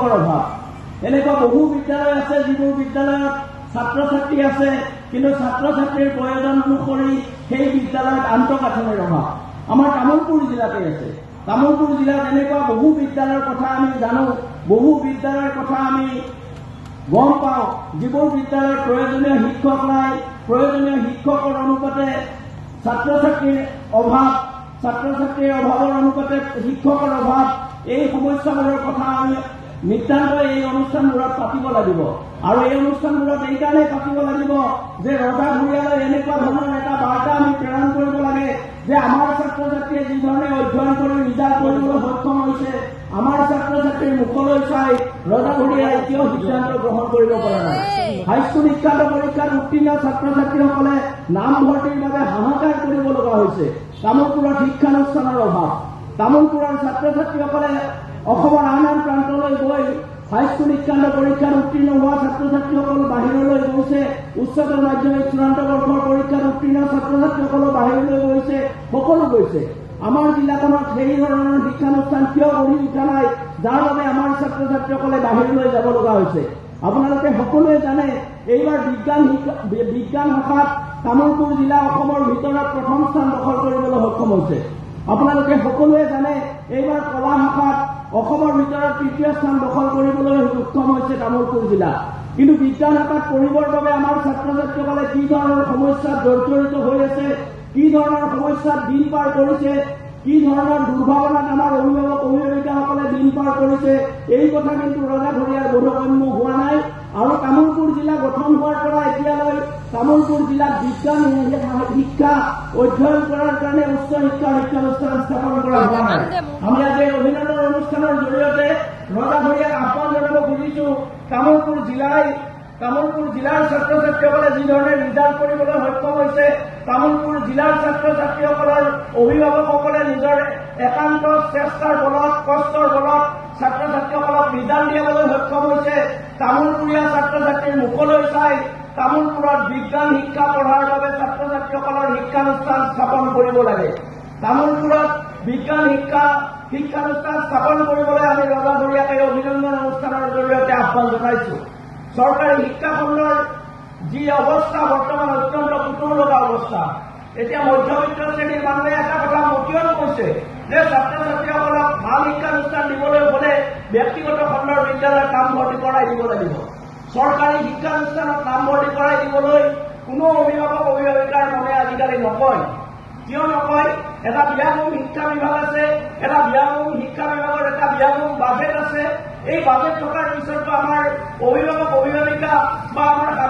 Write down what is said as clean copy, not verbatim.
শিক্ষকৰ অভাৱ। এনেকুৱা বহু বিদ্যালয় আছে যিবোৰ বিদ্যালয়ত ছাত্ৰ ছাত্ৰী আছে, কিন্তু ছাত্ৰ ছাত্ৰীৰ প্ৰয়োজন অনুসৰি সেই বিদ্যালয়ত আন্তঃগাঁথনিৰ অভাৱ। আমাৰ তামোলপুৰ জিলাতে আছে। তামোলপুৰ জিলাত এনেকুৱা বহু বিদ্যালয়ৰ কথা আমি জানো, বহু বিদ্যালয়ৰ কথা আমি গম পাওঁ, যিবোৰ বিদ্যালয়ত প্ৰয়োজনীয় শিক্ষক নাই, প্ৰয়োজনীয় শিক্ষকৰ অনুপাতে ছাত্ৰ ছাত্ৰীৰ অভাৱ, ছাত্ৰ ছাত্ৰীৰ অভাৱৰ অনুপাতে শিক্ষকৰ অভাৱ। এই সমস্যাবোৰৰ কথা আমি নিতান্তই এই অনুষ্ঠানবোৰত পাতিব লাগিব। আৰু এই অনুষ্ঠানবোৰত এইকাৰণেই পাতিব লাগিব যে ৰজাঘৰীয়ালৈ এনেকুৱা ধৰণৰ এটা বাৰ্তা আমি প্ৰেৰণ কৰিব লাগে যে আমাৰ ছাত্ৰ ছাত্ৰীয়ে যিধৰণে অধ্যয়ন কৰি ৰিজাল্ট কৰিবলৈ সক্ষম হৈছে, আমাৰ ছাত্ৰ ছাত্ৰীৰ মুখলৈ চাই ৰজাঘৰীয়াই কিয় সিদ্ধান্ত গ্ৰহণ কৰিব পৰা নাই? হাইস্কুল শিক্ষান্ত পৰীক্ষাত উত্তীৰ্ণ ছাত্ৰ ছাত্ৰীসকলে নামভৰ্তিৰ বাবে হাহাকাৰ কৰিব লগা হৈছে। তামোলপুৰত শিক্ষানুষ্ঠানৰ অভাৱ। তামোলপুৰৰ ছাত্ৰ ছাত্ৰীসকলে অসমৰ আন আন প্ৰান্তলৈ গৈ, হাইস্কুল শিক্ষান্ত পৰীক্ষাত উত্তীৰ্ণ হোৱা ছাত্ৰ ছাত্ৰীসকল বাহিৰলৈ গৈছে, উচ্চতৰ মাধ্যমিক চূড়ান্ত বৰ্ষৰ পৰীক্ষাত উত্তীৰ্ণ ছাত্ৰ ছাত্ৰীসকলো বাহিৰলৈ গৈছে, সকলো গৈছে। আমাৰ জিলাখনত সেই ধৰণৰ শিক্ষানুষ্ঠান কিয় গঢ়ি উঠা নাই, যাৰ বাবে আমাৰ ছাত্ৰ ছাত্ৰীসকলে বাহিৰলৈ যাব লগা হৈছে? আপোনালোকে সকলোৱে জানে, এইবাৰ বিজ্ঞান শাখাত তামোলপুৰ জিলা অসমৰ ভিতৰত প্ৰথম স্থান দখল কৰিবলৈ সক্ষম হৈছে। আপোনালোকে সকলোৱে জানে, এইবাৰ কলা শাখাত অসমৰ ভিতৰত তৃতীয় স্থান দখল কৰিবলৈ সক্ষম হৈছে তামোলপুৰ জিলা। কিন্তু বিজ্ঞান শাখাত পঢ়িবৰ বাবে আমাৰ ছাত্ৰ ছাত্ৰীসকলে কি ধৰণৰ সমস্যাত জৰ্জৰিত হৈ আছে, কি ধৰণৰ সমস্যাত দিন পাৰ কৰিছে, কি ধৰণৰ দুৰ্ভাৱনাত আমাৰ অভিভাৱক অভিভাৱিকাসকলে দিন পাৰ কৰিছে, এই কথা কিন্তু ৰজাঘৰীয়াৰ বোধগম্য হোৱা নাই। আৰু তামোলপুৰ জিলা গঠন হোৱাৰ পৰা এতিয়ালৈ তামোলপুৰ জিলাত বিজ্ঞান শিক্ষা অধ্যয়ন কৰাৰ কাৰণে উচ্চ শিক্ষাৰ শিক্ষানুষ্ঠান স্থাপন কৰা হোৱা নাই। আমি আজি এই অভিনন্দন অনুষ্ঠানৰ জৰিয়তে ৰজাঘৰীয়াক আহ্বান জনাব খুজিছো, তামোলপুৰ জিলাৰ ছাত্ৰ ছাত্ৰীসকলে যিধৰণে ৰিজাল্ট কৰিবলৈ সক্ষম হৈছে, তামোলপুৰ জিলাৰ ছাত্ৰ ছাত্ৰীসকলৰ অভিভাৱকসকলে নিজৰ একান্ত চেষ্টাৰ বলত, কষ্টৰ বলত ছাত্ৰ ছাত্ৰীসকলক ৰিজাল্ট দিয়াবলৈ সক্ষম হৈছে। তামোলপুৰীয়া ছাত্ৰ ছাত্ৰীৰ মুখলৈ চাই তামোলপুৰত বিজ্ঞান শিক্ষা পঢ়াৰ বাবে ছাত্ৰ ছাত্ৰীসকলৰ শিক্ষানুষ্ঠান স্থাপন কৰিব লাগে। তামোলপুৰত বিজ্ঞান শিক্ষানুষ্ঠান স্থাপন কৰিবলৈ আমি ৰজাঘৰীয়াক এই অভিনন্দন অনুষ্ঠানৰ জৰিয়তে আহ্বান জনাইছো। চৰকাৰী শিক্ষাখণ্ডৰ যি অৱস্থা বৰ্তমান অত্যন্ত পুতৌ লগা অৱস্থা। এতিয়া মধ্যবিত্ত শ্ৰেণীৰ মানুহে এটা কথা মতিয়ন কৈছে যে ছাত্ৰ ছাত্ৰীসকলক ভাল শিক্ষানুষ্ঠান দিবলৈ হলে ব্যক্তিগত খণ্ডৰ বিদ্যালয়ত নামভৰ্তি কৰাই দিব লাগিব। চৰকাৰী শিক্ষানুষ্ঠানত নামভৰ্তি কৰাই দিবলৈ কোনো অভিভাৱক অভিভাৱিকাৰ মনে আজিকালি নকয়। কিয় নকয়? এটা বিয়াগোম শিক্ষা বিভাগ আছে, এটা বিয়াগোম শিক্ষা বিভাগৰ এটা বিয়াগোম বাজেট আছে। এই বাজেট থকাৰ পিছতো আমাৰ অভিভাৱক অভিভাৱিকা বা আমাৰ সাধাৰণ